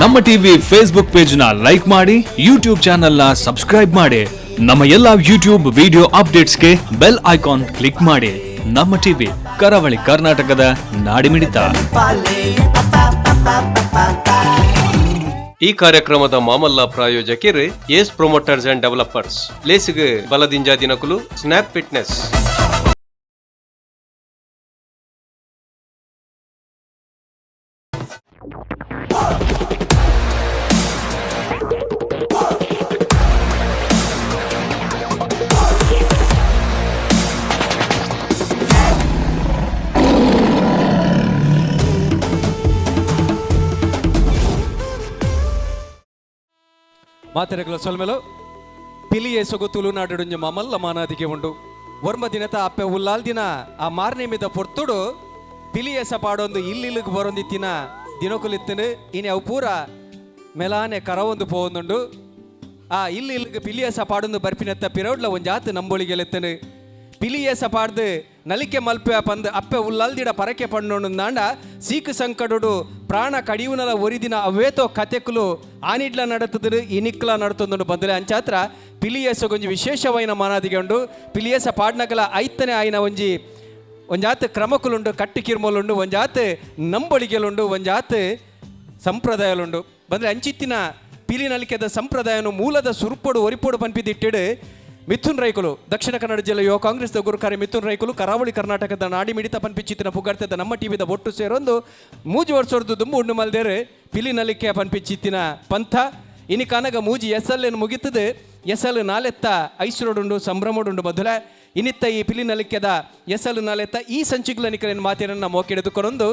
ನಮ್ಮ TV Facebook page ನ like ಮಾಡಿ, ಯೂಟ್ಯೂಬ್ ಚಾನೆಲ್ ನ ಸಬ್ಸ್ಕ್ರೈಬ್ ಮಾಡಿ. ನಮ್ಮ ಎಲ್ಲಾ ಯೂಟ್ಯೂಬ್ ವಿಡಿಯೋ ಅಪ್ಡೇಟ್ಸ್ಗೆ bell icon click ಮಾಡಿ. ನಮ್ಮ ಟಿವಿ, ಕರಾವಳಿ ಕರ್ನಾಟಕದ ನಾಡಿಮಿಡಿತ. ಈ ಕಾರ್ಯಕ್ರಮದ ಮಾಮಲ್ಲ ಪ್ರಾಯೋಜಕಿರು ಏಸ್ promoters and developers. ಲೇಸಿಗೆ ಬಲದಿಂಜಾ ದಿನಕುಲು ಸ್ನ್ಯಾಪ್ ಫಿಟ್ನೆಸ್. ಮಾತೆರೆಗಳ ಸೊಲ್ಮೆಲು. ಪಿಲಿಯೇ ಸೊಗು ತುಳುನಾಡುಂಜಿ ಮಮಲ್ಲ ಮಾನಾದಿಗೆ ಉಂಡು. ಒರ್ಮ ದಿನತ ಅಪ್ಪೆ ಉಲ್ಲಾಲ್ ದಿನ ಆ ಮಾರ್ನೇಮಿದ ಪೊರ್ತುಡು ಪಿಲಿಯೇಸ ಪಾಡೊಂದು ಇಲ್ಲಿಲ್ಲಿಗೆ ಬರೊಂದಿತ್ತಿನ ದಿನಕುಲಿತ್ತನು. ಇನಿ ಅವು ಪೂರ ಮೆಲಾನೆ ಕರವೊಂದು ಪೋವೊಂದುಂಡು. ಆ ಇಲ್ಲಿ ಇಲ್ಲಿಗೆ ಪಿಲಿಯೇಸ ಪಾಡೊಂದು ಬರ್ಪಿನತ್ತ ಪಿರೌಡ್ಲ ಒಂಜಾತ್ ನಂಬೊಳಿಗೆಲೆತ್ತನು. ಪಿಲಿಯೇಸ ಪಾಡ್ದು ನಲಿಕೆ ಮಲ್ಪೆ ಪಂದ್ ಅಪ್ಪೆ ಉಲ್ಲಲ್ದಿಡ ಪರಕೆ ಪಣ್ಣೊಂದಾಂಡ ಸೀಕು ಸಂಕಟಡು ಪ್ರಾಣ ಕಡಿಯುನಲ ಒರಿದಿನ ಅವೇತೋ ಕತೆಕುಲು ಆನಿಡ್ಲ ನಡತದ್ರು, ಇನಿಕ್ಲ ನಡತೊಂದು ಬಂದಲೆ. ಅಂಚಾತ್ರ ಪಿಲಿಯೇಸ ಒಂಜಿ ವಿಶೇಷವಾಯಿನ ಮಾನಾದಿಗೆ ಉಂಡು. ಪಿಲಿಯೇಸ ಪಾಡ್ನಗಲ ಐತನೆ ಆಯಿನ ಒಂಜಿ ಒಂಜಾತ್ ಕ್ರಮಕುಲುಂಡು, ಕಟ್ಟಿ ಕಿರ್ಮಲುಂಡು, ಒಂಜಾತ್ ನಂಬೊಳಿಗೆಲುಂಡು, ಒಂಜಾತ್ ಸಂಪ್ರದಾಯಲುಂಡು. ಬಂದ್ರೆ ಅಂಚಿತ್ತಿನ ಪಿಲಿ ನಲಿಕೆದ ಸಂಪ್ರದಾಯನು ಮೂಲದ ಸುರುಪೊಡು ಒರಿಪೊಡು ಪನ್ಪಿದಿಟ್ಟಿಡು ಮಿಥುನ್ ರೈಕುಲು, ದಕ್ಷಿಣ ಕನ್ನಡ ಜಿಲ್ಲೆ ಯುವ ಕಾಂಗ್ರೆಸ್ ಗುರುಕಾರಿ ಮಿಥುನ್ ರೈಕುಲು, ಕರಾವಳಿ ಕರ್ನಾಟಕದ ನಾಡಿ ಮಿಡಿತ ಪನ್ಪಿಚಿತ್ತಿನ ಪುಗರ್ತೆದ ನಮ್ಮ ಟಿವಿದ ಒಟ್ಟು ಸೇರೊಂದು 3 ವರ್ಷದ ದುಂಬು ಉಂಡು ಮಲ್ದೇರು ಪಿಲಿ ನಲಿಕೆ ಪನ್ಪಿಚಿತ್ತಿನ ಪಂಥ. ಇನಿ ಕನಗ ಮೂಜಿ ಎಸಲ್ ಮುಗಿತದೆ. ಎಸಲ್ ನಾಲೆತ್ತ ಐಸ್ರೋಡುಂಡು, ಸಂಭ್ರಮಡುಂಡು. ಬದುಲ ಇನಿತ್ತ ಈ ಪಿಲಿ ನಲಿಕೆದ ಎಸಲು ನಾಲೆತ್ತ ಈ ಸಂಚಿಗ್ಲ ನಿಕಲಿನ ಮಾತಿರನ್ನ ಮೋಕೆಡೆದುಕೊಂಡು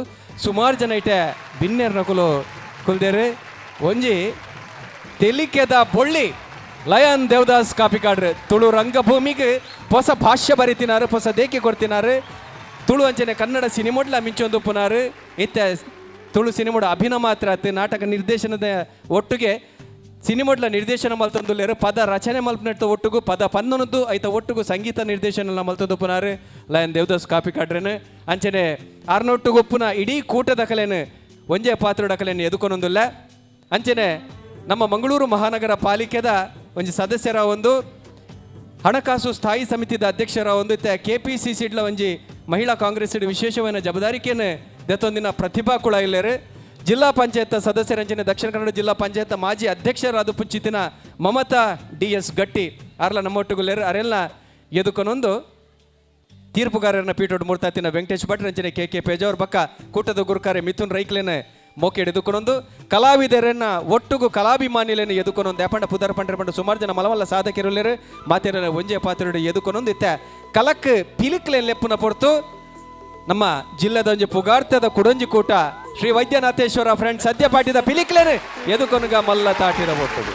ಸುಮಾರು ಜನ ಇಟ್ಟೆ ಬಿನ್ನೆರ್ ನಕುಲು ಕುಲ್ದೇರು. ಒಂಜಿ ತೆಲಿಕೆದ ಬೊಳ್ಳಿ ಲಯನ್ ದೇವದಾಸ್ ಕಾಪಿಕಾಡ್ರು ತುಳು ರಂಗಭೂಮಿಗೆ ಹೊಸ ಭಾಷ್ಯ ಬರಿತಿನಾರು, ಹೊಸ ದೇಕೆ ಕೊಡ್ತಿನಾರು. ತುಳು ಅಂಚನೆ ಕನ್ನಡ ಸಿನಿಮೋಡ್ಲ ಮಿಂಚೊಂದು ಪುನಾರು. ಇತ್ತೆ ತುಳು ಸಿನಿಮೋಡ ಅಭಿನಯ ಮಾತ್ರ ಆತು, ನಾಟಕ ನಿರ್ದೇಶನದ ಒಟ್ಟಿಗೆ ಸಿನಿಮೋಡ್ಲ ನಿರ್ದೇಶನ ಮಲ್ತೊಂದುಲ್ಲೇರು. ಪದ ರಚನೆ ಮಲ್ಪನೆಟ್ಟ ಒಟ್ಟುಗು ಪದ ಪನ್ನೊಂದು ಐತ ಒಟ್ಟುಗು ಸಂಗೀತ ನಿರ್ದೇಶನ ಮಲ್ತೊಂದು ಪುನಾರು ಲಯನ್ ದೇವದಾಸ್ ಕಾಪಿಕಾಡ್ರೇನು. ಅಂಚನೆ ಆರ್ನೊಟ್ಟುಗೊಪ್ಪುನ ಇಡೀ ಕೂಟದ ಕಲೆನು ಒಂಜೇ ಪಾತ್ರೋಡ ಕಲೆನು ಎದುಕೊನೊಂದುಲ್ಲ. ಅಂಚನೆ ನಮ್ಮ ಮಂಗಳೂರು ಮಹಾನಗರ ಪಾಲಿಕೆದ ಒಂಜಿ ಸದಸ್ಯರ ಒಂದು, ಹಣಕಾಸು ಸ್ಥಾಯಿ ಸಮಿತಿದ ಅಧ್ಯಕ್ಷರ ಒಂದು, ಕೆಪಿಸಿಸಿಡ್ಲ ಒಂಜಿ ಮಹಿಳಾ ಕಾಂಗ್ರೆಸ್ ವಿಶೇಷವಾದ ಜವಾಬ್ದಾರಿಕೆಯನ್ನು ದೆತ್ತೊಂದಿನ ಪ್ರತಿಭಾ ಕುಳ ಇಲ್ಲೇರು. ಜಿಲ್ಲಾ ಪಂಚಾಯತ್ ಸದಸ್ಯರಂಚನೆ ದಕ್ಷಿಣ ಕನ್ನಡ ಜಿಲ್ಲಾ ಪಂಚಾಯತ್ ಮಾಜಿ ಅಧ್ಯಕ್ಷರಾದ ಪುಂಚಿತಿನ ಮಮತಾ ಡಿ ಎಸ್ ಗಟ್ಟಿ ಅರ್ಲ ನಮ್ಮೊಟ್ಟುಗುಲ್ಲೇರು. ಅರೆಲ್ಲ ಎದುಕೊನೊಂದು ತೀರ್ಪುಗಾರರನ್ನ ಪೀಠೋಡು ಮೂರ್ತಾತಿನ ವೆಂಕಟೇಶ್ ಭಟ್, ರಂಚನೆ ಕೆ ಕೆ ಪೇಜಾವರ್ ಬಕ್ಕ ಕೂಟದ ಗುರುಕಾರೆ ಮಿಥುನ್ ರೈಕ್ಲೇನೆ ಮೋಕೆ ಎದುಕೊನೊಂದು ಕಲಾವಿದರನ್ನ ಒಟ್ಟುಗು ಕಲಾಭಿಮಾನಿಲೇನು ಎದುಕೊನೊಂದು. ಯಾಪಂಡ ಪುದರ್ ಪಂಡ್ರೆ ಪಂಡ ಸುಮಾರು ಜನ ಮಲವಲ್ಲ ಸಾಧಕಿರುಲ್ಲೇರು. ಮಾತೇರನ ಒಂಜೆ ಪಾತ್ರಡು ಎದುಕೊನೊಂದು ಇತ್ತ ಕಲಕ್ ಪಿಲಿಕ್ಲೇನ್ ಲೆಪ್ಪುನ ಪೊರ್ತು ನಮ್ಮ ಜಿಲ್ಲೆದ ಒಂಜಿ ಪುಗಾರ್ತದ ಕುಡೊಂಜಿ ಕೂಟ ಶ್ರೀ ವೈದ್ಯನಾಥೇಶ್ವರ ಫ್ರೆಂಡ್ ಸದ್ಯ ಪಾಟಿದ ಪಿಲಿಕ್ಲೇನೆ ಎದುಕೊನುಗ ಮಲ್ಲ ತಾಟಿರ ಒಟ್ಟುಗು.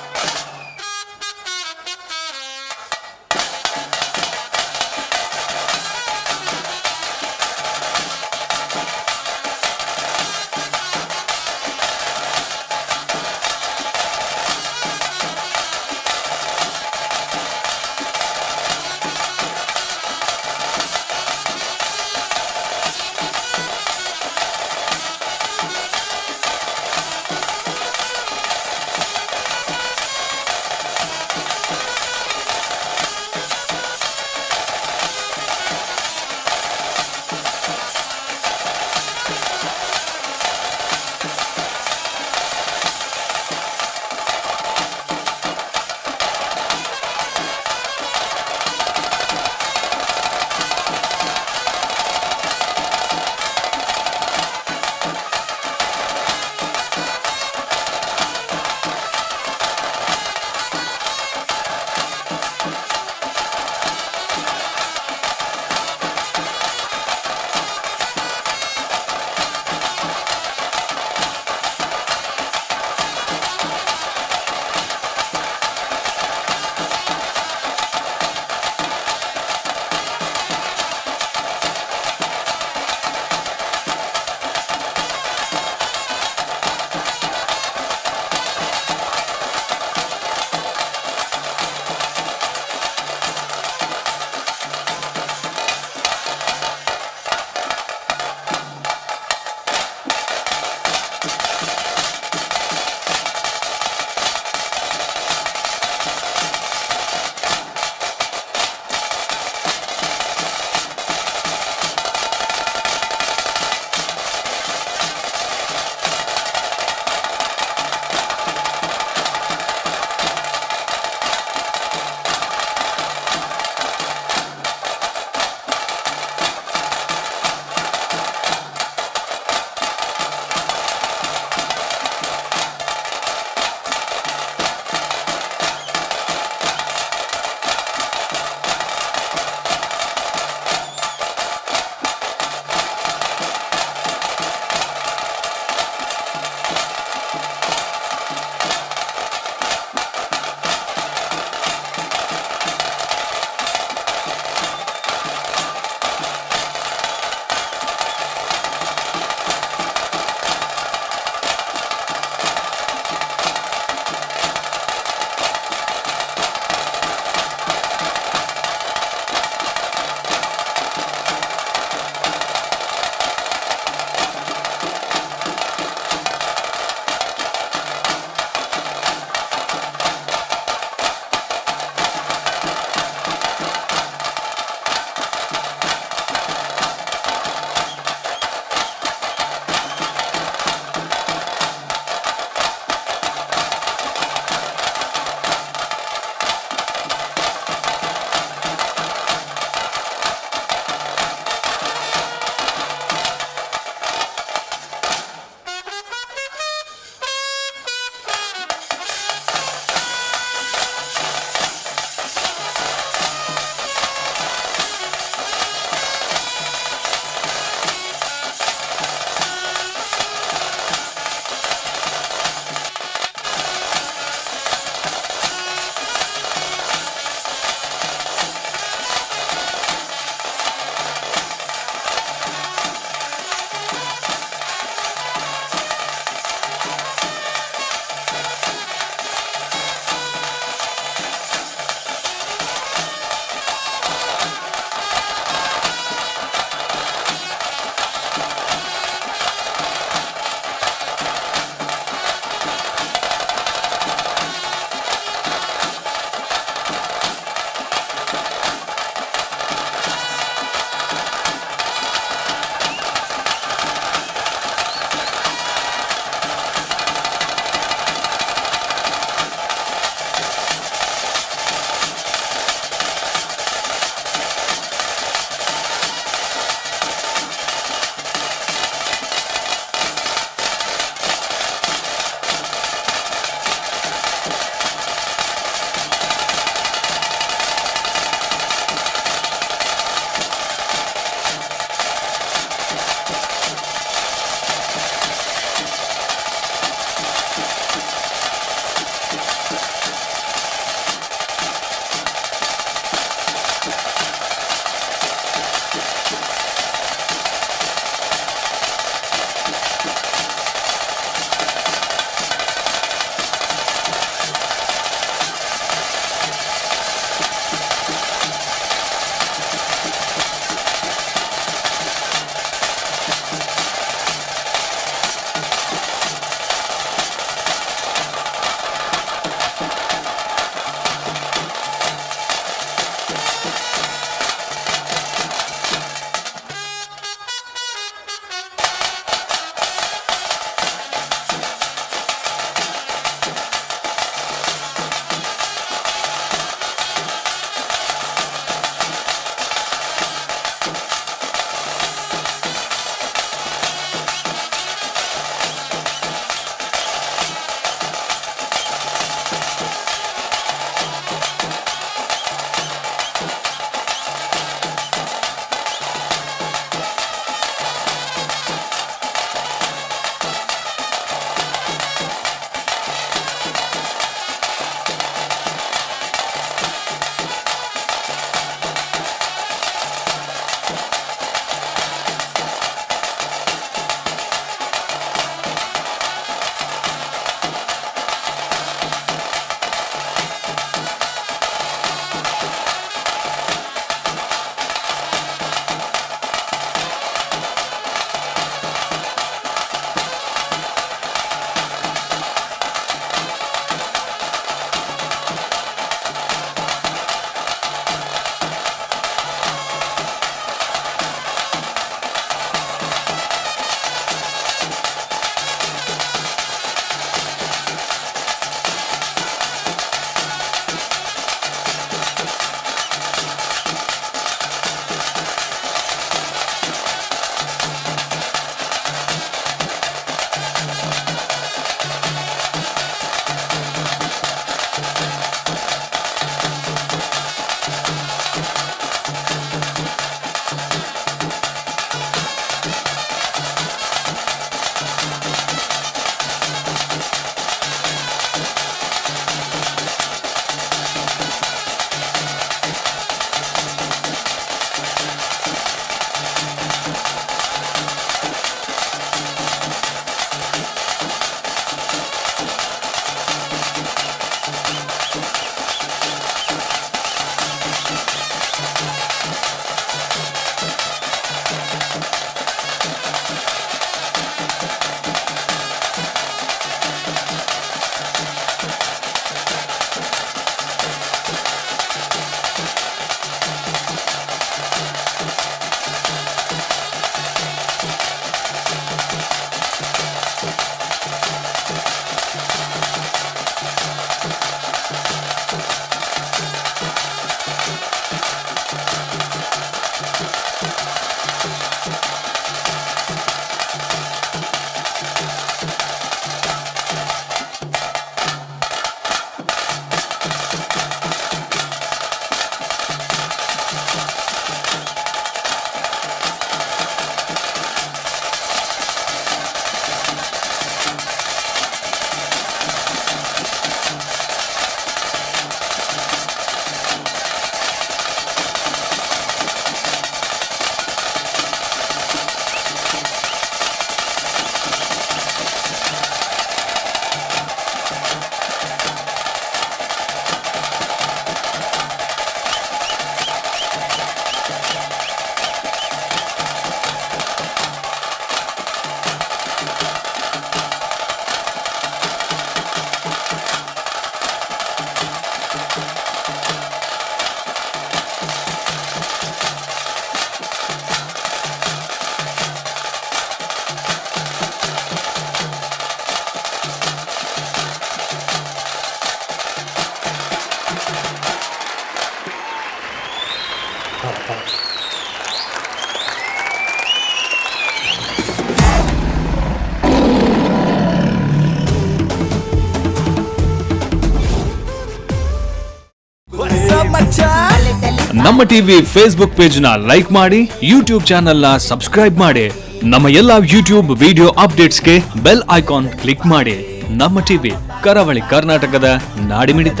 ನಮ್ಮ ಟಿವಿ ಫೇಸ್ಬುಕ್ ಪೇಜ್ ನ ಲೈಕ್ ಮಾಡಿ, ಯೂಟ್ಯೂಬ್ ಚಾನೆಲ್ ನ ಸಬ್ಸ್ಕ್ರೈಬ್ ಮಾಡಿ. ನಮ್ಮ ಎಲ್ಲಾ ಯೂಟ್ಯೂಬ್ ವಿಡಿಯೋ ಅಪ್ಡೇಟ್ಸ್ಗೆ ಬೆಲ್ ಐಕಾನ್ ಕ್ಲಿಕ್ ಮಾಡಿ. ನಮ್ಮ ಟಿವಿ, ಕರಾವಳಿ ಕರ್ನಾಟಕದ ನಾಡಿಮಿಡಿತ.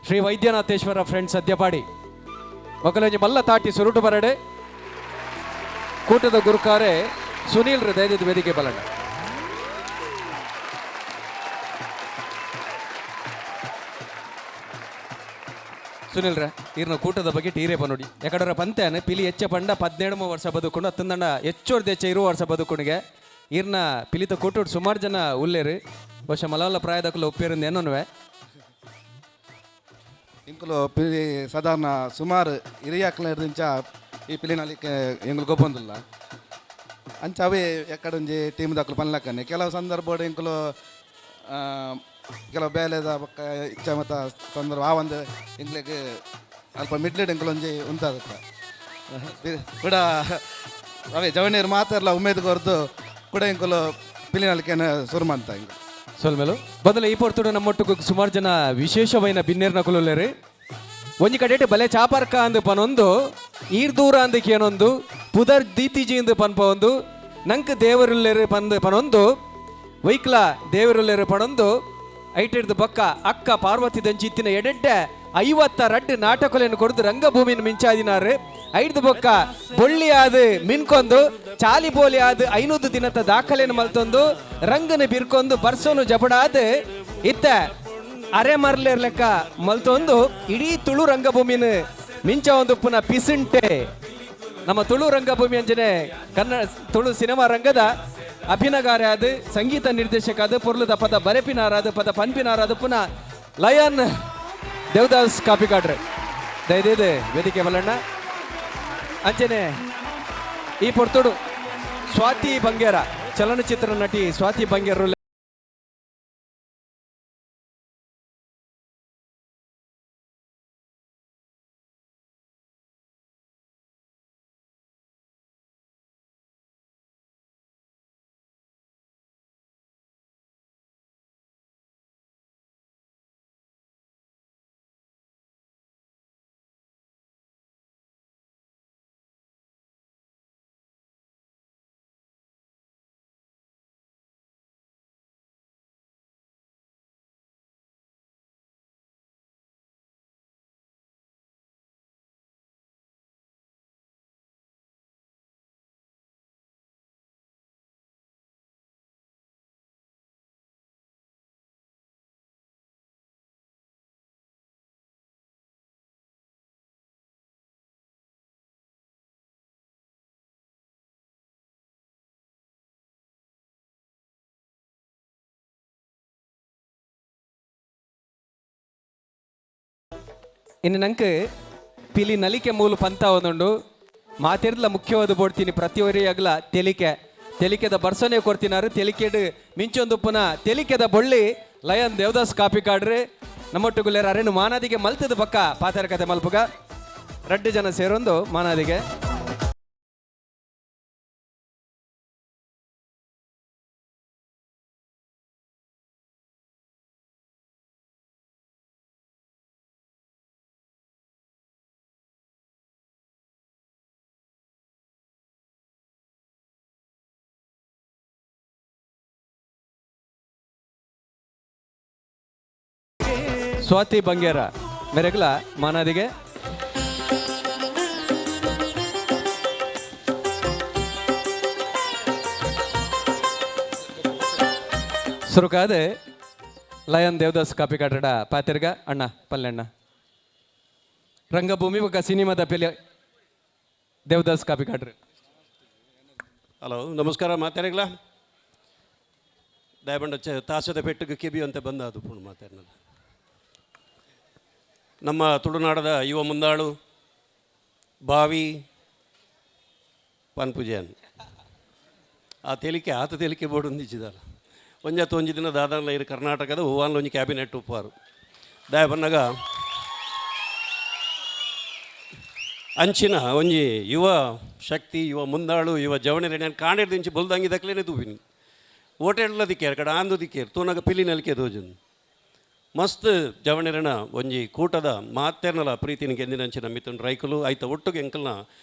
ಶ್ರೀ ವೈದ್ಯನಾಥೇಶ್ವರ ಫ್ರೆಂಡ್ಸ್ ಸದ್ಯಪಾಡಿ ಮೊಕಲಂಜಿ ಮಲ್ಲ ತಾಟಿ ಸುರುಟು ಬರಡೆ. ಕೂಟದ ಗುರುಕಾರೆ ಸುನೀಲ್ ದಯದಿದ್ದು ವೇದಿಕೆ ಬಲಣ್ಣ. ಸುನೀಲ್ ರೇ, ಈರ್ನ ಕೂಟದ ಬಗ್ಗೆ ಟೀರೇ ನೋಡಿ. ಯಾಕಂದ್ರೆ ಪಂತೇನೆ ಪಿಲಿ ಹೆಚ್ಚ ಪಂಡ 17 ವರ್ಷ ಬದುಕೊಂಡು ಹತ್ತಂದಣ್ಣ ಹೆಚ್ಚೋರ್ದ ಹೆಚ್ಚ ಇರುವ ವರ್ಷ ಬದುಕುಣಿಗೆ ಈರ್ನ ಪಿಲಿತ ಕೂಟೋಡ್ ಸುಮಾರು ಜನ ಉಲ್ಲೇರು. ಬಹುಶಃ ಮಲವಲ್ಲ ಪ್ರಾಯದಕ್ಕಲು ಒಪ್ಪೇರಿಂದ ಏನೋನುವೆ. ಇಂಕುಲು ಪಿಲಿ ಸಾಧಾರಣ ಸುಮಾರು ಹಿರಿಯಾಕ್ಲ ಹಿಡ್ದಿಂಚ ಈ ಪಿಲಿನಲಿಕ್ಕೆ ಎಂಗುಲು ಗೊಬ್ಬೊಂದಿಲ್ಲ. ಅಂಚ ಅವೇ ಎಕ್ಕಡೊಂಜಿ ಟೀಮ್ ದಾಕಲು ಪನ್ಲಕ್ಕನೆ ಕೆಲವು ಸಂದರ್ಭ ಎಂಕುಲು ಕೆಲವು ಬೇಲೆದ ಬೊಕ್ಕ ಇಚ್ಚ ಮತ್ತ ಸಂದರ್ಭ ಆ ಒಂದು ಎಂಕ್ಲೆಗ್ ಅಲ್ಪ ಮಿಡ್ಲಿಡ್ ಎಂಕುಲೊಂಜಿ ಉಂತಾದತ್ತ ಕೂಡ ಅವೇ ಜವನೀರು ಮಾತಾಡಲ ಉಮೇದ್ ಕೊರ್ದು ಕೂಡ ಎಂಕುಲು ಪಿಲಿನಲಿಕೆನ ಸುರು ಮಂತ ಇಂಕುಲು. ಸೊಲ್ಮೆಲು ಬದಲ ಈ ಪೊರ್ತುಡು ನಮ್ಮೊಟ್ಟುಗು ಸುಮಾರು ಜನ ವಿಶೇಷವೈನ ಬಿನ್ನೇರ್ನ ಕುಲುಲ್ಲೇರು. ಒಂಜಿ ಕಡೆಟ್ ಬಲೆ ಚಾಪರ್ಕ ಅಂದ್ ಪನೊಂದು, ಈರ್ ದೂರ ಅಂದಕ್ಕೆ ಏನೊಂದು ಪುದರ್ ದೀತಿಜಿ ಅಂದ್ ಪನ್ಪ ಒಂದು, ನಂಕ್ ದೇವರುಲ್ಲೇರು ಪಂದ್ ಪನೊಂದು, ವೈಕ್ಲ ದೇವರುಲ್ಲೇರು ಪನೊಂದು, ಐಟಿಡ್ದು ಬೊಕ್ಕ ಅಕ್ಕ ಪಾರ್ವತಿ ದಂಚಿತ್ತಿನ ಎಡೆಡ್ಡೆ 52 ನಾಟಕಗಳನ್ನು ಕೊಡ್ದು ರಂಗಭೂಮಿನ ಮಿಂಚಾದಿನಾರು. ಐಡ್ದು ಬೊಕ್ಕ ಬೊಳ್ಳಿ ಆದ್ ಮಿನ್ಕೊಂದು ಚಾಲಿ ಬೋಲಿ ಆದ್ 500 ದಿನದ ದಾಖಲೆಯನ್ನು ಮಲ್ತೊಂದು ರಂಗನ ಬಿರ್ಕೊಂದು ಬರ್ಸೋನು ಜಬಡಾದ್ ಇತ್ತ ಅರೆ ಮರ್ಲೇರ್ ಲೆಕ್ಕ ಮಲ್ತೊಂದು ಇಡೀ ತುಳು ರಂಗಭೂಮಿನ ಮಿಂಚ ಒಂದು ಪುನಃ ಪಿಸಿಂಟೆ. ನಮ್ಮ ತುಳು ರಂಗಭೂಮಿ ಅಂಜನೆ ಕನ್ನಡ ತುಳು ಸಿನಿಮಾ ರಂಗದ ಅಭಿನಗಾರ ಆದ, ಸಂಗೀತ ನಿರ್ದೇಶಕ ಆದ, ಪೊರ್ಲುದ ಪದ ಬರೆಪಿನಾರಾದ, ಪದ ಪನ್ಪಿನಾರಾದ ಪುನಃ ಲಯನ್ ದೇವದಾಸ್ ಕಾಪಿಕಾಡ್ರೆ ದಯದೇದೆ ವೇದಿಕೆ ಬಲಣ್ಣ. ಅಂಚನೆ ಈ ಪೊರ್ತುಡು ಸ್ವಾತಿ ಬಂಗೇರ, ಚಲನಚಿತ್ರ ನಟಿ ಸ್ವಾತಿ ಬಂಗೇರು. ಇನ್ನು ನಂಗೆ ಪಿಲಿ ನಲಿಕೆ ಮೂಲು ಪಂತ ಒಂದುಂಡು ಮಾತಿರ್ಲ ಮುಖ್ಯವಾದ ಬೋಡ್ತೀನಿ ಪ್ರತಿಯೊರಿಯಾಗ್ಲ ತೆಲಿಕೆ ತೆಲಿಕೆದ ಬರ್ಸನೆ ಕೊಡ್ತಿನಾರು. ತೆಲಿಕೆಡು ಮಿಂಚೊಂದು ಪುನಃ ತೆಲಿಕೆದ ಬೊಳ್ಳಿ ಲಯನ್ ದೇವದಾಸ್ ಕಾಪಿ ಕಾಡ್ರಿ ನಮ್ಮೊಟ್ಟುಗುಲ್ಲೇರ. ಅರೇನು ಮಾನಾದಿಗೆ ಮಲ್ತದ ಪಕ್ಕ ಪಾತರ ಕತೆ ಮಲ್ಪುಗ ರಡ್ಡು ಜನ ಸೇರೊಂದು ಮಾನಾದಿಗೆ. ಸ್ವಾತಿ ಬಂಗೇರ ಮೆರೆಗ್ಲ ಮಾನಾದಿಗೆ. ಸುರುಕಾದೆ ಲಯನ್ ದೇವದಾಸ್ ಕಾಪಿ ಕಾಟಡ ಪಾತಿರ್ಗ ಅಣ್ಣ ಪಲ್ಲೆಣ್ಣ ರಂಗಭೂಮಿ ಬೊಕ್ಕ ಸಿನಿಮಾದ ಪೆಲೆ ದೇವದಾಸ್ ಕಾಪಿ ಕಾಟ್ರಿ. ಹಲೋ, ನಮಸ್ಕಾರ ಮಾತಾಡಿಗ್ಲ. ದಯಬಂಡ ತಾಸದ ಪೆಟ್ಟಿಗೆ ಕೆಬಿ ಅಂತ ಬಂದ ಅದು ಪುಣ್ ಮಾತಾಡಿನಲ್ಲ. ನಮ್ಮ ತುಳುನಾಡದ ಯುವ ಮುಂದಾಳು ಬಾವಿ ಪನ್ಪುಜಾನ್ ಆ ತೇಲಿಕೆ ಆತ ತೇಲಿಕೆ ಬೋರ್ಡ್ ಒಂದಿಚ್ಚಿದಲ್ಲ. ಒಂಜಾತ ಒಂಜಿ ದಿನ ದಾದಾನ್ಲ ಇರು ಕರ್ನಾಟಕದ ಹೂವಾನ್ಲ ಒಂಜಿ ಕ್ಯಾಬಿನೆಟ್ ಉಪ್ಪಾರು ದಾಯ ಬನ್ನಗ ಅಂಚಿನ ಒಂಜಿ ಯುವ ಶಕ್ತಿ, ಯುವ ಮುಂದಾಳು, ಯುವ ಜವಣಿ ನಾನು ಕಾಣಿರ್ದಿಂಚಿ ಬೊಲ್ದಂಗಿ ದಕ್ಲೇನೆ ತೂಪಿನಿ. ಓಟೆಡ್ಲ ದಿಕ್ಕೇರ್ ಕಡ ಆಂದು ದಿಕ್ಕೇರ್ ತೂನಗ ಪಿಲಿ ನಲಿಕೆ ದೋಜನ್. ಮಸ್ತ್ ಜವಣಿರನ ಒಂಜಿ ಕೂಟದ ಮಾತೆರ್ನಲ ಪ್ರೀತಿನ ಗೆಂದಿನಂಚಿನ ಮಿಥುನ್ ರೈಕುಲು ಐತ ಒಟ್ಟುಗೆ ಎಂಕಲ್ನ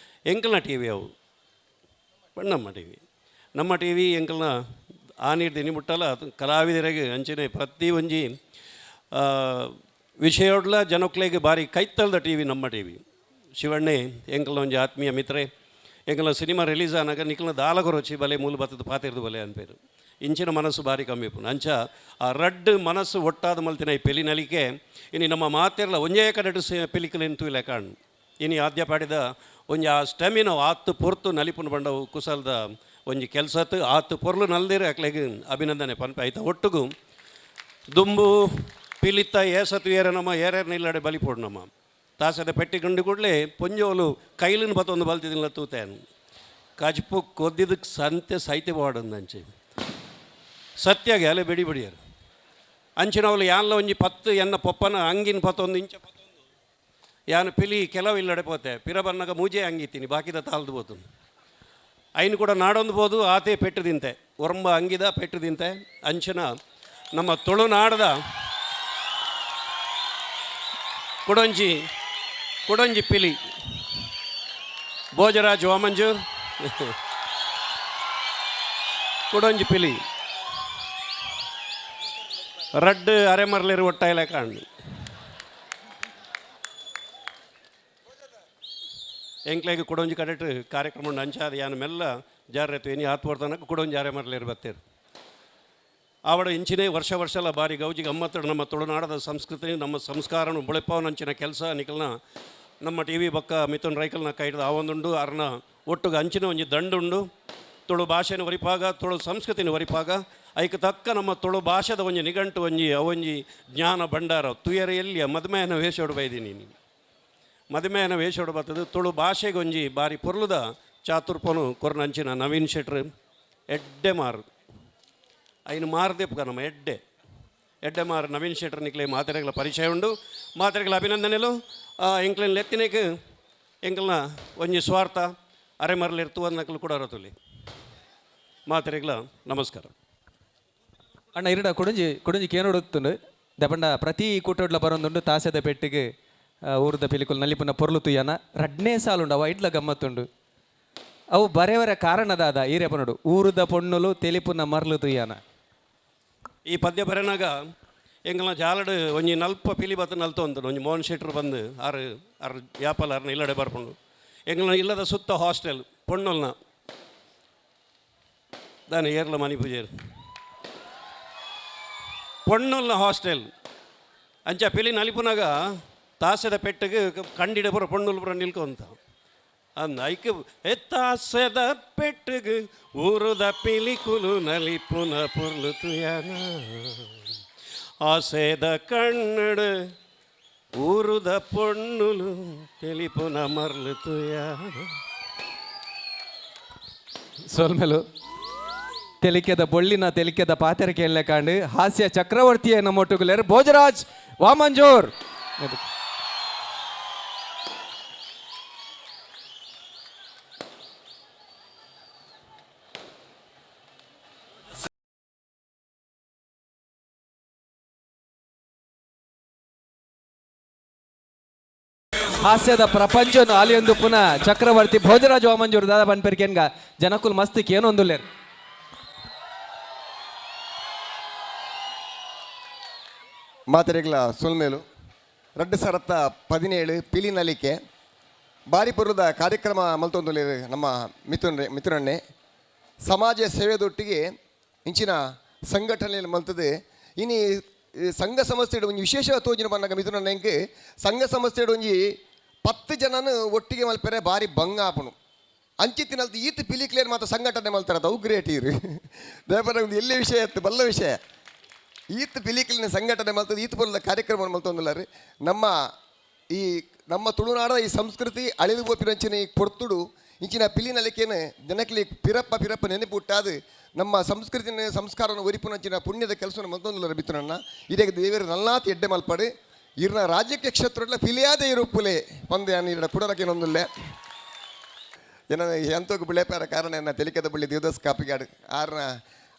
ಎಂಕಲ್ನ ಟಿ ವಿ ಅವು ನಮ್ಮ ಟಿ ವಿ ನಮ್ಮ ಟಿ ವಿ ಎಂಕಲ್ನ ಆ ನೀರು ದಿನಿ ಮುಟ್ಟಲ ಕಲಾವಿದರಿಗೆ ಅಂಚಿನ ಪ್ರತಿ ಒಂಜಿ ವಿಷಯೋಡ್ಲ ಜನಕ್ಲೆಗ್ ಬಾರಿ ಕೈತಲ್ದ ಟಿ ವಿ ನಮ್ಮ ಟಿ ವಿ. ಶಿವಣ್ಣೆ ಎಂಕಲ್ನ ಒಂಜಿ ಆತ್ಮೀಯ ಮಿತ್ರೆ, ಎಂಕಲ್ನ ಸಿನಿಮಾ ರಿಲೀಸ್ ಆನಾಗ ನಿಕಲ್ನ ದಾಲಗೊರೊಚಿ ಬಲೆ ಮೂಲು ಬತ್ತದ ಪಾತೆರ್ದು ಬಲೆ ಅನ್ಪೇರು. ಇಂಚಿನ ಮನಸ್ಸು ಬಾರಿ ಕಮ್ಮಿ ಇಪ್ಪುಂಡು. ಅಂಚ ಆ ರಡ್ಡ್ ಮನಸ್ಸು ಒಟ್ಟಾದ ಮಲ್ತಿನ ಈ ಪೆಲಿ ನಲಿಕೆ ಇನಿ ನಮ್ಮ ಮಾತೆರ್ಲ ಒಂಜೇ ಕಡೆಟ್ ಪಿಲಿಕುಲೆನ್ ತೂಲೆ ಕಾಣ್. ಇನಿ ಆದ್ಯ ಪಾಡಿದ ಒಂಜಿ ಆ ಸ್ಟೆಮಿನ ಆತ್ ಪೊರ್ತು ನಲಿಪುನ ಬಂಡವು ಕುಸಲ್ದ ಒಂಜಿ ಕೆಲಸತ್ ಆತ್ ಪೊರ್ಲು ನಲ್ದಿರ ಅಕ್ಲೆಗ್ ಅಭಿನಂದನೆ ಪನ್ಪೆ. ಐತ ಒಟ್ಟುಗು ದುಂಬು ಪಿಲಿತ್ತ ಏಸತು ಏರ ನಮ್ಮ ಏರೇರ್ ನಿಲ್ಲಡೆ ಬಲಿಪೋಡು ನಮ್ಮ ತಾಸದ ಪೆಟ್ಟಿ ಗುಂಡು ಕೂಡಲೇ ಪೊಂಜೋಲು ಕೈಲಿನ ಬತ್ತೊಂದು ಬಲ್ತಿದ್ದಿಲ್ಲ ತೂತೇನು ಕಜ್ಪು ಕೊದ್ದಿದ್ದಕ್ಕೆ ಸಂತೆ ಸೈತೆ ಬಾಡಂದಂಚೆ ಸತ್ಯಾಗೆ ಅಲೆ ಬೆಡಿ ಬಡಿಯರು ಅಂಚಿನವಳು ಯಾನ್ಲ ಒಂಜಿ ಪತ್ತು ಎನ್ನ ಪೊಪ್ಪನ ಅಂಗಿನ ಪತ್ತೊಂದು ಇಂಚ ಪತ್ತೊಂದು ಯಾನು ಪಿಲಿ ಕೆಲವು ಇಲ್ಲಡೆ ಪೋತೆ ಪಿರ ಬನ್ನಗ ಮೂಜೆ ಅಂಗಿತ್ತೀನಿ ಬಾಕಿದ ತಾಲ್ದು ಬೋತು ಐನು ಕೂಡ ನಾಡೊಂದು ಬೋದು ಆತೆ ಪೆಟ್ಟು ತಿಂತೆ ಒರಂಬ ಅಂಗಿದ ಪೆಟ್ಟು ತಿಂತೆ. ಅಂಚಿನ ನಮ್ಮ ತುಳುನಾಡದ ಕುಡೊಂಜಿ ಕುಡೊಂಜಿ ಪಿಲಿ ಭೋಜರಾಜ್ ವಾಮಂಜೂರ್ ಕುಡೊಂಜಿ ಪಿಲಿ ರಡ್ಡ್ ಅರೆಮರ್ಲೇರು ಒಟ್ಟಾಯಿಲೆ ಕಾಣ್ ಎಂಕ್ಲೆಗ್ ಕುಡೊಂಜಿ ಕಡೆಟ್ ಕಾರ್ಯಕ್ರಮ ಉಂಡು. ಅಂಚಾದ ಯಾನ್ ಮೆಲ್ಲ ಜಾರ್ರೆತು ಇನಿ ಆತ್ವರ್ತನಕ ಕುಡೊಂಜಿ ಅರೆಮರ್ಲೇರು ಬತ್ತೇರು. ಆವಡ ಇಂಚಿನೇ ವರ್ಷ ವರ್ಷಲ ಬಾರಿ ಗೌಜಿ ಗಮ್ಮತ್ತಡು ನಮ್ಮ ತುಳುನಾಡದ ಸಂಸ್ಕೃತಿ ನಮ್ಮ ಸಂಸ್ಕಾರನು ಬುಳೆಪಾವನಂಚಿನ ಕೆಲಸ ನಿಕಲ್ನ ನಮ್ಮ ಟಿ ವಿ ಬೊಕ್ಕ ಮಿಥುನ್ ರೈಕಲ್ನ ಕೈಡ್ದ ಆವೊಂದುಂಡು. ಅರ್ನ ಒಟ್ಟುಗು ಅಂಚಿನ ಒಂಜಿ ದಂಡುಂಡು. ತುಳು ಭಾಷೆನ ಒರಿಪಾಗ ತುಳು ಸಂಸ್ಕೃತಿನ ಒರಿಪಾಗ ಐಕ್ ತಕ್ಕ ನಮ್ಮ ತುಳು ಭಾಷೆದ ಒಂಜಿ ನಿಘಂಟು ಒಂಜಿ ಅವೊಂಜಿ ಜ್ಞಾನ ಭಂಡಾರ ತುಯರ ಎಲ್ಲಿಯ ಮದುಮೆಯನ ವೇಷೋಡು ಬೈದೀನಿ ನೀನು ಮದುಮೆಯನ ವೇಷೋಡು ಬರ್ತದೆ. ತುಳು ಭಾಷೆಗೊಂಜಿ ಬಾರಿ ಪೊರ್ಲುದ ಚಾತುರ್ಪನು ಕೊರ್ನಂಚಿನ ನವೀನ್ ಶೆಟ್ರು ಎಡ್ಡೆ ಮಾರು ಐನು ಮಾರದೇಪುಗ ನಮ್ಮ ಎಡ್ಡೆ ಎಡ್ಡೆ ಮಾರು ನವೀನ್ ಶೆಟ್ರ್ ನಿಕ್ಲೆ ಮಾತೆರೆಗಳ ಪರಿಚಯ ಉಂಡು. ಮಾತೆರೆಗಳ ಅಭಿನಂದನೆಲು. ಎಂಕ್ಲೆನ್ ಲೆತ್ತಿನೇಕ್ ಎಂಕಲ್ನ ಒಂಜಿ ಸ್ವಾರ್ಥ ಅರೆ ಮರಲಿರ್ತುವ ನಕಲು ಕೂಡ ರತುಲಿ ಮಾತೆರೆಗಳ ನಮಸ್ಕಾರ. ಅಣ್ಣ ಇರಡ ಕೊಡಂಜಿ ಕೊಡಂಜಿ ಕೇನೊಡುತ್ತುಂಡು ದಪಂಡ ಪ್ರತಿ ಕೂಟೋಡ್ಲ ಬರೊಂದುಂಡು ತಾಸೆದ ಪೆಟ್ಟಿಗೆ ಊರ್ದ ಪಿಲಿಕುಲ್ ನಲಿಪುನ ಪೊರ್ಲು ತುಯ್ಯನ ರಡ್ನೇ ಸಾಲುಂಡು ಅವ ಇಡ್ಲ ಗಮ್ಮತ್ತುಂಡು ಅವು ಬರೆವರ ಕಾರಣದಾದ ಈರೆಪನೋಡು ಊರುದ ಪೊಣ್ಣುಲು ತೆಲಿಪುನ ಮರ್ಲು ತುಯ್ಯನ. ಈ ಪದ್ಯ ಬರೆನಾಗ ಎಂಕಲ್ನ ಜಾಲಡ್ ಒಂಜಿ ನಲ್ಪ ಪಿಲಿ ಬತ್ತ ನಲ್ತೊಂದು ಒಂಜಿ ಮೋಹನ್ ಶೆಟ್ರು ಬಂದು ಆರು ಆರು ಯಾಪಲ್ ಆರ್ನ ಇಲ್ಲಡೆ ಬರ್ಪುಂಡು. ಎಂಕಲ್ನ ಇಲ್ಲದ ಸುತ್ತ ಹಾಸ್ಟೆಲ್ ಪೊಣ್ಣುಲ್ನ ದಾನೆ ಏರ್ಲ ಮನಿ ಪೂಜೆರ್ ಪೊಣ್ಣುಲ್ನ ಹಾಸ್ಟೆಲ್ ಅಂಚ ಪಿಲಿ ನಲಿಪುನಾಗ ತಾಸೆದ ಪೆಟ್ಟಿಗೆ ಕಂಡಿಡ ಪೂರ ಪೊಣ್ಣುಲ್ ಪೂರ ನಿಲ್ಕೊಂತ ಅಂದ ಐಕ್ ತಾಸೆದ ಪೆಟ್ಟಿಗೆ ಊರುದ ಪಿಲಿಕುಲು ನಲಿಪುನ ಪುರ್ಲು ತುಯನ ಆಸೆದ ಕನ್ನಡ ಊರುದ ಪೊಣ್ಣುಲು ತೆಲಿಪುನ ಮರ್ಲು ತುಯನ. ಸೋಲ್ಮೇಲು ತೆಲಿಕೆದ ಬೊಳ್ಳಿನ ತೆಲಿಕೆದ ಪಾತೆರ ಕೇಳಲೆ ಕಾಂಡು ಹಾಸ್ಯ ಚಕ್ರವರ್ತಿಯ ನಮ್ಮೊಟ್ಟುಗುಲೇರು ಭೋಜರಾಜ್ ವಾಮಂಜೂರ್. ಹಾಸ್ಯದ ಪ್ರಪಂಚನು ಆಲಿಯೊಂದು ಪುನಃ ಚಕ್ರವರ್ತಿ ಭೋಜರಾಜ್ ವಾಮಂಜೂರ್ ದಾದಾ ಪನ್ಪೆರ್ಕೆನ್ಗ ಜನಕುಲ್ ಮಸ್ತ್ ಕೇನೊಂದುಲ್ಲೇರ್. ಮಾತೆರೆಗ್ಲ ಸೊಲ್ಮೇಲು 2017 ಪಿಲಿ ನಲಿಕೆ ಬಾರಿ ಪುರದ ಕಾರ್ಯಕ್ರಮ ಮಲ್ತೊಂದುಲ್ಲೆರ್ ನಮ್ಮ ಮಿಥುನ್ ಮಿಥುನಣ್ಣೆ ಸಮಾಜ ಸೇವೆದೊಟ್ಟಿಗೆ ಇಂಚಿನ ಸಂಘಟನೆಯಲ್ಲಿ ಮಲ್ತದೆ. ಇನಿ ಸಂಘ ಸಂಸ್ಥೆಡ್ ಒಂಜಿ ವಿಶೇಷ ತೋಜಿನ ಪನ್ನಗ ಮಿಥುನಣ್ಣೆ ಎಂಕ್ ಸಂಘ ಸಂಸ್ಥೆಡ್ ಒಂಜಿ 10 ಜನನು ಒಟ್ಟಿಗೆ ಮಲ್ಪೆರೆ ಬಾರಿ ಬಂಗ ಆಪುಂಡು. ಅಂಚಿತ್ತಿನಲ್ತು ಈತ್ ಪಿಲಿಕ್ಲೇರ್ ಮಾತ್ರ ಸಂಘಟನೆ ಮಲ್ತಾರ ಅವು ಗ್ರೇಟ್ ಇರು ದೇಪರ ಒಂದು ಎಲ್ಲಿ ವಿಷಯ ಇತ್ತು ಬಲ್ಲ ವಿಷಯ ಈತ್ ಪಿಲಿಕ್ಲಿನ ಸಂಘಟನೆ ಮಲ್ತದೆ ಈತ್ ಪೊರ್ಲದ ಕಾರ್ಯಕ್ರಮ ಮಲ್ತೊಂದುಲ್ಲಾರು. ನಮ್ಮ ಈ ನಮ್ಮ ತುಳುನಾಡ ಈ ಸಂಸ್ಕೃತಿ ಅಳಿದು ಪೋಪಿನಂಚಿನ ಈ ಪೊರ್ತುಡು ಇಂಚಿನ ಪಿಲಿ ನಲಿಕೆನ ಜನಕ್ಲಿ ಪಿರಪ್ಪ ಪಿರಪ್ಪ ನೆನಪು ಹುಟ್ಟಾದು ನಮ್ಮ ಸಂಸ್ಕೃತಿನ ಸಂಸ್ಕಾರನ ಒರಿಪುನಂಚಿನ ಪುಣ್ಯದ ಕೆಲಸವನ್ನು ಮಲ್ತೊಂದುಲ್ಲಾರು ಮಿಥುನಣ್ಣ. ಇದೇ ದೇವರು ನಲ್ನಾತ್ ಎಡ್ಡೆ ಮಲ್ಪಡು ಇರ್ನ ರಾಜ್ಯಕ್ಕೆ ಕ್ಷೇತ್ರ ಪಿಲಿಯಾದ ಇರುಪ್ಪುಲೆ ಪಂದು ಯಾನ್ ಇರಡ ಕುಡರಕೇನೊಂದುಲ್ಲೆ ಜನ ಎಂತೋಗು ಬುಳೆಪಾರ ಕಾರಣ ಎನ್ನ ತೆಲಿಕೆದ ಬುಳ್ಳಿ ದೇವದಾಸ್ ಕಾಪಿಗಾಡು ಆರ್ನ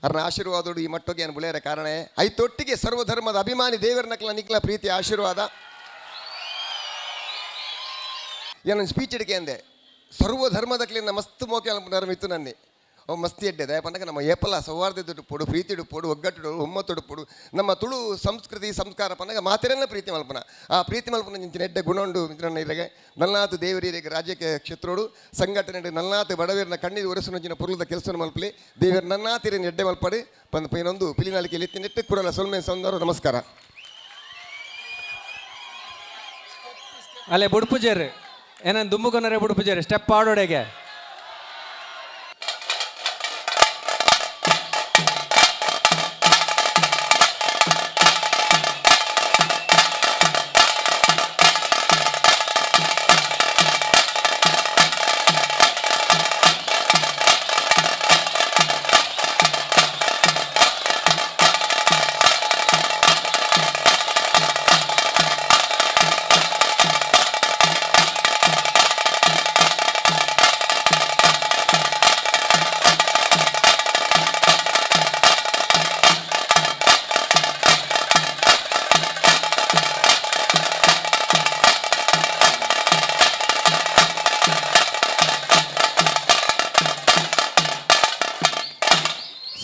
ಅರ್ನ ಆಶೀರ್ವಾದೋಡು ಈ ಮಟ್ಟೊಗೆ ಏನು ಬುಳೆಯರ ಕಾರಣ. ಐತೊಟ್ಟಿಗೆ ಸರ್ವಧರ್ಮದ ಅಭಿಮಾನಿ ದೇವರನಕ್ಲ ನಿಕ್ಲ ಪ್ರೀತಿ ಆಶೀರ್ವಾದ. ಏನೊಂದು ಸ್ಪೀಚ್ ಇಡಿಕೆ ಅಂದೆ, ಸರ್ವಧರ್ಮದಕ್ಲಿಂದ ಮಸ್ತ್ ಮೋಕೆ ಅನ್ಪುನಾರ ಮಿತ್ತು ನನ್ನೆ ಅವು ಮಸ್ತಿ ಎಡ್ಡೆ ದಯಪಂಡಕ ನಮ್ಮ ಏಪಲ ಸೌಹಾರ್ದ ಪೊಡು, ಪ್ರೀತಿ ಪೊಡು, ಒಗ್ಗಟ್ಟು ಒಮ್ಮತ್ತೊಡು ಪೊಡು. ನಮ್ಮ ತುಳು ಸಂಸ್ಕೃತಿ ಸಂಸ್ಕಾರ ಪನ್ನಗ ಮಾತೆರೆಲ್ಲ ಪ್ರೀತಿ ಮಲ್ಪನ. ಆ ಪ್ರೀತಿ ಮಲ್ಪನ ನಿಂಚಿನ ಎಡ್ಡೆ ಗುಣಂಡು ಮಿತ್ರನ ಇರಗೆ ನಲ್ನಾತು ದೇವರಿಗೆ ರಾಜ್ಯಕ್ಕೆ ಕ್ಷೇತ್ರೋಡು ಸಂಘಟನೆ ನಲ್ನಾತು ಬಡವೀರನ ಕಣ್ಣಿಗೆ ಒರೆಸುನಂಚಿನ ಪೊರುಲದ ಕೆಲಸ ಮಲ್ಪಲಿ ದೇವರ ನನ್ನಾತಿರಿನ ಎಡ್ಡೆ ಮಲ್ಪಡಿ ಪಂದ್ ಪೈನೊಂದು ಪಿಲಿನಾಲಿಕೆ ಲಿತ್ತಿನೆಟ್ಟು ಕುಡಲ ಸೊಲ್ಮೆ ಸೌಂದರ. ನಮಸ್ಕಾರ. ಅಲ್ಲೇ ಬುಡ್ಪುಜೇರು ಏನನ್ ದುಂಬುಕೊನರೆ ಬುಡ್ಪುಜೇರು ಸ್ಟೆಪ್ ಆಡೋಡೆಗೆ.